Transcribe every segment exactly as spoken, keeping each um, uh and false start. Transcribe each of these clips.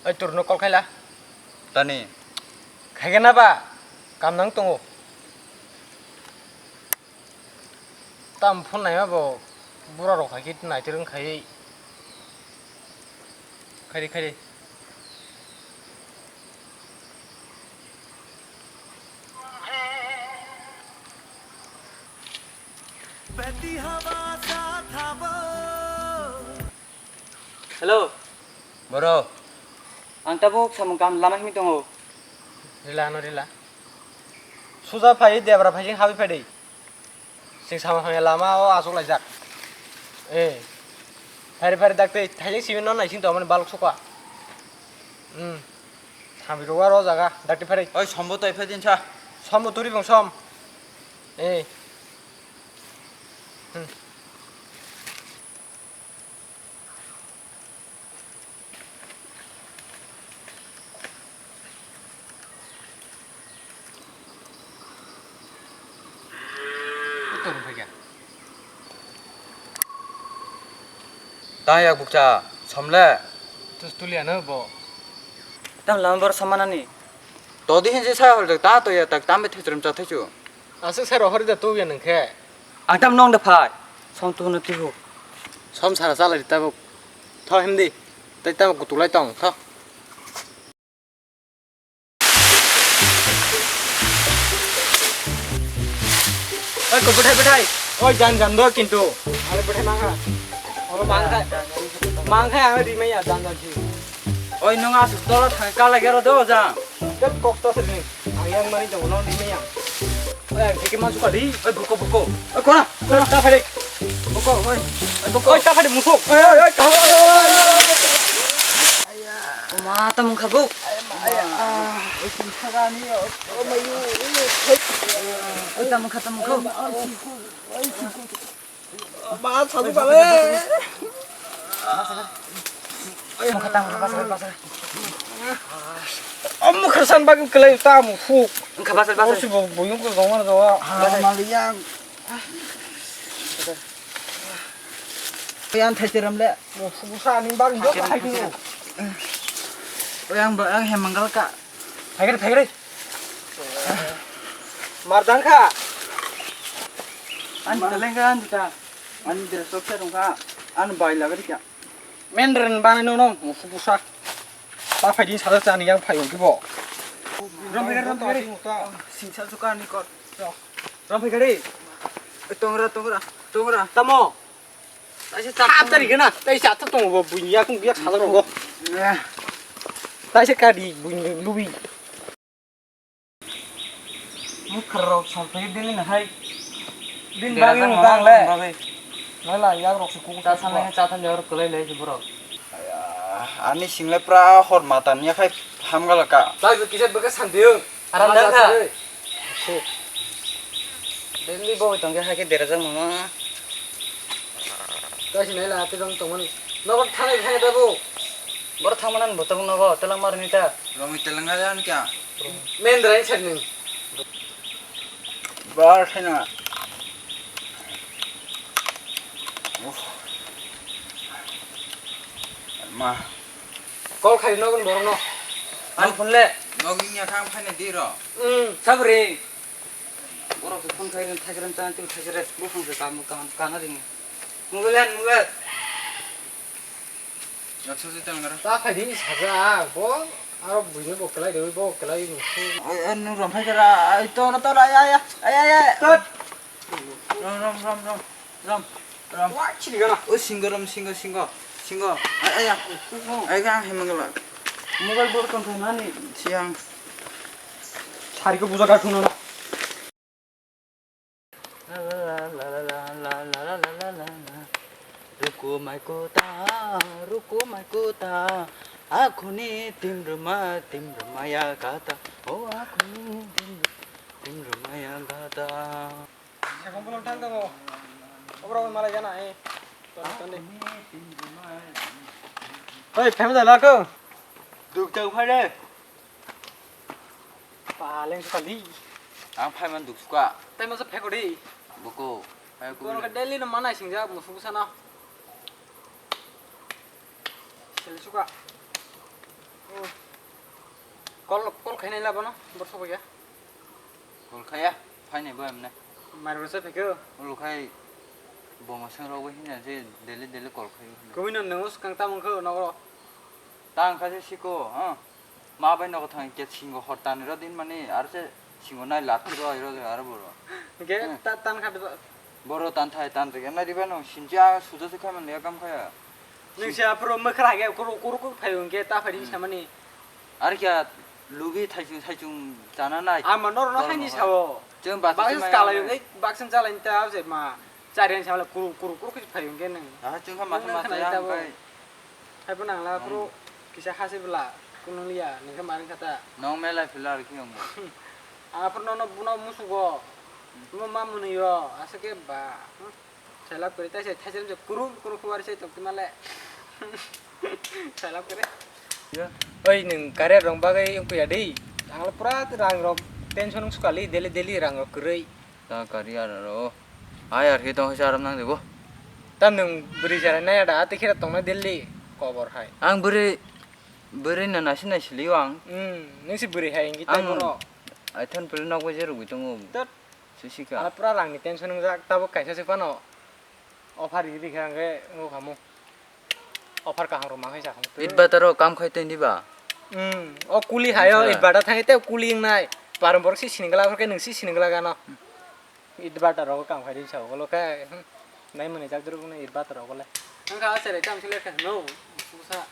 Oi, turno call khaila. Tani. Khaigena ba? Kam nang tongo. Tam phone naima bo bura rok hai khe naitir wng khai. Khaidi, khaidi. Hello. Boro. Ang tabuk samung kam lama himwi tongo. Rila ano rila. Suja phai debra phai jing habi phai dei. Sing sama phai lama o asuk laijak. Eh. Phari phari dakte thaijing simi no naising to mani balok sokha. Hmm. Thambi rogo aro jaga dakte phari. Oi sombo tai phai din sa. Sombo turi bong som. Eh. Hmm. Kotor wng phaikha. Ta yak bukcha, somle. Tus tuliya no bo. Tam lama bor samanani. Todi hinje sa hol ta to ya tak tambe thechrom cha thechu. Aswk sai rohor da tu ya nang khe. Ang tam nong da phai. Som tu no tu. Som sara chalai tabuk. Tho himdi. Tai tabuk kutulai tong. Tho. Oi, ko bwthai, bwthai. Oi, jan, jan do kintu. Are bwthai mangkha. Oro mangkha. Mangkha ang rimai ya, jan, jan si. Oi, nung asuk dolo thang kala gero do, jang. Tet kok to sini. Ang yang mani jong no rimai ya. Oi, ang kiki man suka di. Oi, buko, buko. Oi, kona, kona, ta phari. Buko, oi. Oi, buko. Oi, ta phari, musuk. Oi, oi, oi, ta phari. Oma, tamung kha, buk. Oi, tamung kha, tamung kha. Ba, sabu ba, le. Tamung kha, tamung kha, basa, basa. Omo kharsan bagwi kwlai ta musuk. Wngkha, basa, basa. Orsi bo buyung ko gongor gawa. Basa. Maliyang. Yang thai tiram le. Musuk sa ni bagwi yo thai tiram. Yang ba, yang hemang gal ka. Phai gari, phai gari. Mardang kha. Ani teleng kha, ani juta. Ani dress sok sa rong kha. Ani bai lagari kha. Mendren bani no no, musu busa. Ta phai din sa cha ni yang phai ong kibo. Rom phai gari, rom phai gari. Singsa suka ani kor. Rom phai gari. Tongra, tongra, tongra. Tamo. Taisa cha tari gana, taisa cha tongo bo buiya kung biya sa tongo. Taisa kadi buiya lubi. Mukhar rok sal phai dili na hai. Din bagi mo tang le. Nai la yak rok su ku. Cha than le, cha than le rok kwlai le borok. Ani single pra hor matan ya khai hamgala ka. Tai kisa baka sandiyo. Aram dan kha. Daily bo tong kha ke derajak mama. Kaisa nai la te dong tong mani. Nogo thanai thanai ta bo. Bor thang manan bo tong nogo telang mar ni ta. Rong telang ga jan kya. Men drai chak ni. Bar thena. Ma. Call khai nogon borok no. An phone le. Nogni ya thang phai na di ro. Hmm, sabri. Borok se phone khai ren thai ren chan tu thai ren bu phone se kam kam kana ring. Mobile an mobile. Yaksa se tang ra. Ta khai di saja bo. Aro buine bo kelai de bo kelai ni. Ai an nu ram phai ra. Ai to to ai ai ai ai. Tot. Rom, rom, rom, rom. Rom, rom. Wah, sini gana. Oh, singo, rom, singo, singo. Singo. Ay, ay, ya. Ay, gang, hemang gala. Mobile bor tong thai nani. Siang. Sari ko buja ka thung na. Ruko mai kota, ruko mai kota. Akhuni timruma, timruma ya gata. Oh, akhuni timruma, timruma ya gata. Sakang bolong thang tongo. Oborok malai gana, eh. Tonde, tonde. Oi, phem da lako. Duk chau phai de. Paleng kali. Ang phai man duk suka. Tai masa pheko de. Boko. Phai ko. Borok daily no manai singjak musu sana. Sel suka. Kol, kol khainai labono, borso boya. Kol khaya, phainai bo emne. Mairum rwsa phaikhe. Ulo khai bomo swngrok bo hina je daily daily kol khaio hina. Kubui no nwngo swkang tamo wngkha nogo. Ta wngkha je siko, ha. Ma bai nogo thang ke singo hor tani ro din mani, ar se singo nai lathi ro, ro, aro boro. Hingke Hmm. ta, tan kha diba? Boro tan thai tan rege nai diba no, sinchi a suja se khai man ya kam khaya. Nung se aphuru mwkhra hage kuru, kuru, kuru phaio hingke ta phai di Hmm. samani. Ar kya lubi thaichung, thaichung chana nai. Ama noro no Boro haini no sao. Chwng baksa Baksa chuma kalai ya. Ei baksa chalai ta je ma. Chari ani samala kuru, kuru, kuru khe phaio hingke nung. Aha chwng kha masa Nung masa khna ya ta bo. Hingkai. Hai bo nang la Hmm. phuru kisa hasi bwla kunung liya, nung khe maring kha ta. Nong melai phila ar khe wngbo. Ang phuru nono buno musugo. Mo ma mwnwi o, aswk khe ba. Hmm. Selap kwrwi tai se thaisem se kuru kuru khubar se tongtwma le. Selap kwrwi. Oi, nwng career rong bagwi wngkhuya di. Ang le pura rang rok tension wngsuka li, daily daily rang rok kwrwi. Ta kari ar aro. Ai ar khe tong khe aram nang de bo. Tam nwng bwrwi chara nai ada ati khera tongna Delhi kobor hai. Ang bwrwi, bwrwi no naisi naisi liyo ang. Hmm, nung si bwrwi hai ingi Ang tei bono. Aithan pili nok bai je rugwi tongo. Tat. Sisi Ala ka. Pura rang ni tension wngjak tabuk kaisa se phano. Offer ri ri khe ang khe wngkha mo. Offer kaham rok ma khe sa kha mo. It bataro kam khai tei diba? Hmm, o kuli hayo Wngkha. It bata thang tei kuli wngnai. Parom borok si sining glak khe nwng si sining glak ano. It bata rok kam khai ri sa ulo khe, hmm, nai mwnwi jak duru ne it bata rok le. Wngkha a sere kam sile khe no. Busa.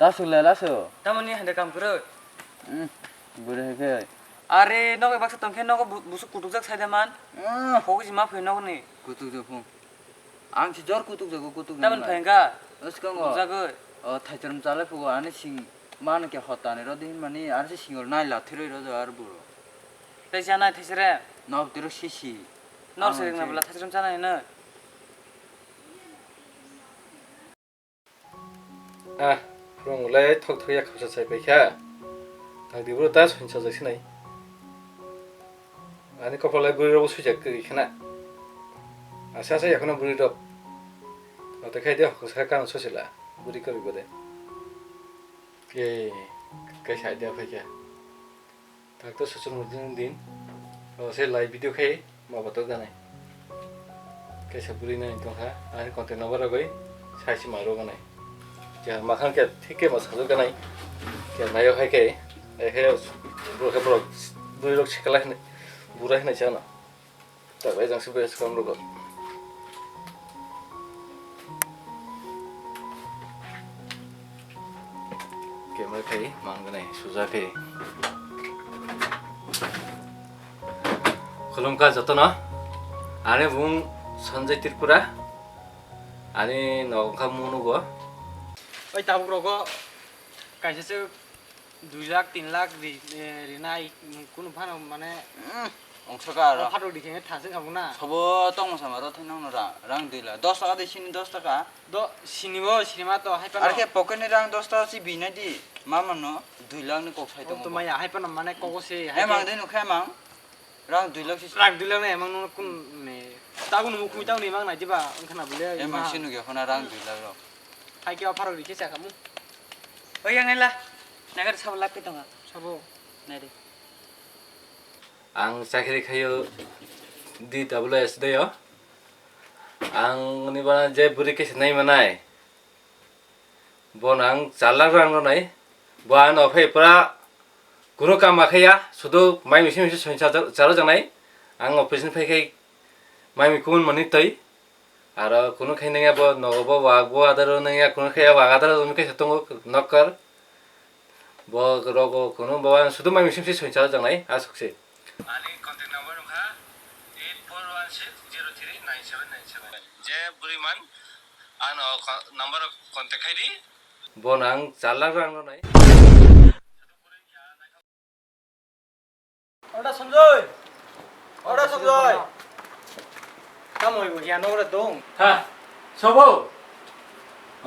Lasuk le lasu. Tamoni hande kam kwrwi. Hmm, bwrwi hai khe. Are nogo baksa tongkhe nogo bu-, busuk kutukjak sai de man. Hmm. Hogwi si ma phai nogo ni. Kutukjak phung. Ang si jor kutukjago, kutuk Tamoni nang phai lai. Wngkha. Wskango. Kutukjagwi. O thaichwrwm chalai phugo ani sing mano khe hotani rw di hinmani ani se singol nai lathirwi rw ar buro. Tei chanai thaisere. Nok tiro sisi. Nok Ang sirikna se- bwla thaichwrwm chanai hwnwi. Ah, phwrwng le thok thok ya khapsa chai pai kha. Ang di bro ta songcha jak sinai. Ani kopal le bwrwi rok swijak kwrwi khna. Asa asa yakhwna bwrwi rok. Ate khai de hoksa kano sosila bwrwi kwrwi bode. Ke kaisa idea phai kha. Takto social media ni din. O se live video khai ma batok ganai. Kaisa bwrwi nai tongkha, ani contact number rogwi sai se ma rw ganai. Khe makhang khe thik khe ma sajak ganai. Khe nayo hai khe, hai khe bwrwi khe bwrwi rok sikla hinwi, bura hinwi chana. Tak bai jang se bai se kam rwgo. Camera khai mang ganai suja khai. Khulumkha jotono. Ani bung Sanjay Tripura. Ani nokha munugo. Oi tabuk rogo kaisa se Dui lakh, tin lakh ri-, eh, rinai, kunu phano mane Hmm, ongsoka aro. Phatok di khe thasing kha buna. Sobo tongma sama ro thai nangno ra-, rang dui lakh. Dos taka de sini dos taka. Do, sini bo, sini ma to, hai phano. Ar khe pocket ni rang dos taka si binai di. Ma mano dui lakh ni kok sai Oh, tongo to bo. Maya, hai phano mane kogo se, hai Hai mang khe de nukhe mang. Rang dui lakh si. Rang dui lakh nai emang nung kun ne. Tabuk nung mukhui tabuk nung emang nai diba, wngkha na bole, Emang ma. Si nukya khona rang dui lakh rok. Hai khe o pharok rikhe chakhamu. O yang la. Nagar sabo lak ke tonga. Sabo. Nai de. Ang chakri khayo D W S de yo. Ang ni bana je buri ke sinai manai. Bono ang char lakh rang rwnai. Bo ano phai pura kunu kam ma khaiya, sudu mai misi misi soin chalo janai. Ang office ni phai khai mai mi kubun mani twi. Aro kunu khai nangya bo nogo bo wak bo adaro nangya kunu khai wak adaro jumi kaisa tongo nokkar. Bo rogo kunu bo ang sudu mai misi misi soin chalo janai asuk se. Ani contact number wngkha eight four one six zero three nine seven nine seven. Je buriman ano ko-, number o contact khai di. Bono ang char lakh rang rwnai. Order Sanjoy. Order Sanjoy. Tamo ibo ya nora dong. Ha. Sobo.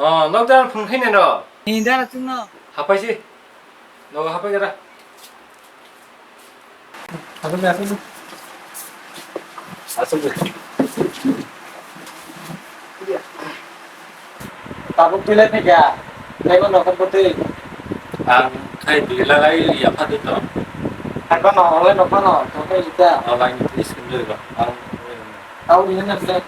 Oh, nok dan phung khaina no. Ni dara chungno. Hapai si. Nogo hapai gara. Asal ni, asal ni. Asal ni. Tabuk twi lai phaikha, taibo nokar bwtwi. Ang khai twi lai lai yapha twi tong. Haiba no, olai nokha no, tongkhe ita. Olai ni twi sindui rok. Ang. Tau ni na se.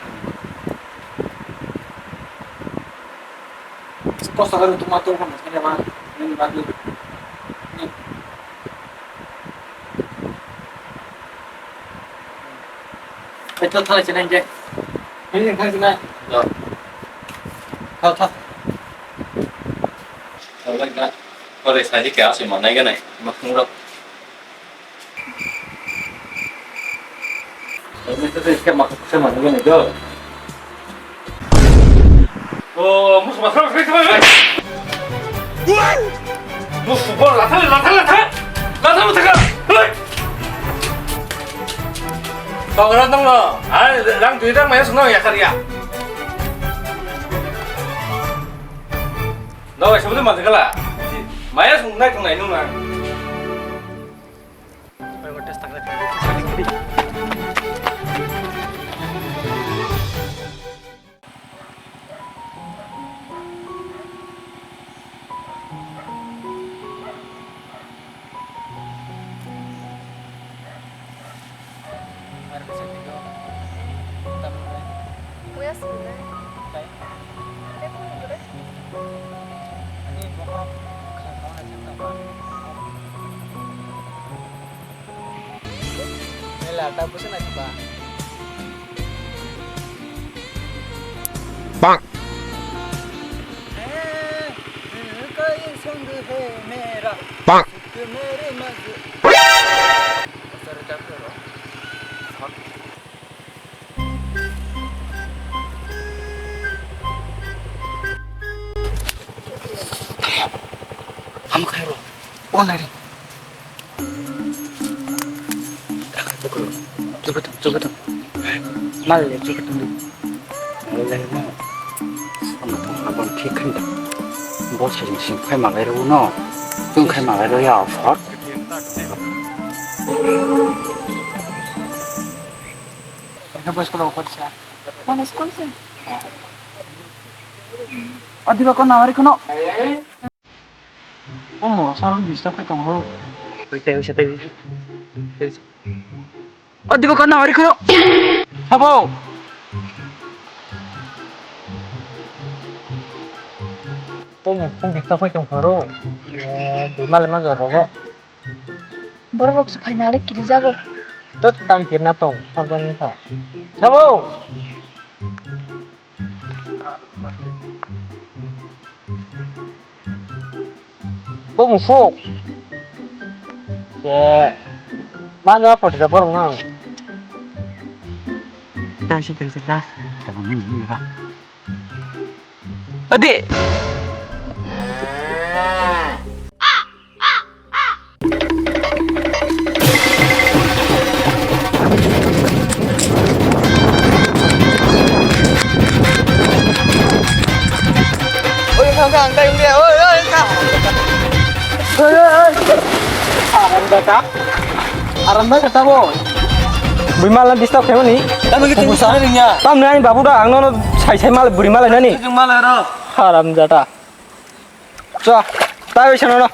Kosa garu tuma tu kono sene ma, ni ma tu. Eto thang sini je. Ini thang sini. Yo. Thau thau. Thau lai ga. Kore sai ke ase ma nai ga nai. Ma khung ro. Ini tu ke ma se ma nai ga nai jo. Oh, musu ma sa sa sa. Musu bor la sa la sa la sa. La sa la sa. Hei. Kau kena tong lo. Ai, rang duit rang maya senang ya karya. No, sebelum mati kala. Maya senang nai tong nai nung nang. Wes, wes. Tei? Ani bokhorok khna khna naising tongkha. Mela ta busa naising ba. Bang. Hai, dil ka ye sang hai mera. Bang. Mere mage. Asar jak ro. Ham khairo. O nari. Chubatung, chubatung. Mal le chubatung. Mal le no. Sama tong abang thik khan da. Bo sa jing sing khai malai ro no. Tung khai malai ro ya offer. Ano ba school ko sa? Ano school sa? Adiba ko nawari kono. Omo, saro disturb kai tong ho. Oi, tei, oi, tei. Adiba ko nawari kono. Sabo. Omo, phone disturb kai tong ho. Eh, dui mal ma jor ho. Borok rok se phaina le kiri jago. Tot tam kirna tong, saboni tha. Sabo. Bo musuk. Ye. Mana apa tidak borong nang? Dah sih, dah sih, dah. Jangan ini, ini, dah. Adi. Oi, kang, kang, kang, kang, oi, oi, kang. Oi, oi, oi. Aram da ka? Aram da ka tabo? Bui mala disturb khaimani? Tamo ki tini sana ringya. Tamni ani babu da, ang nono sai sai mala buri mala nani. Jung mala ro. Haram jata. Cha, tai bai sana no.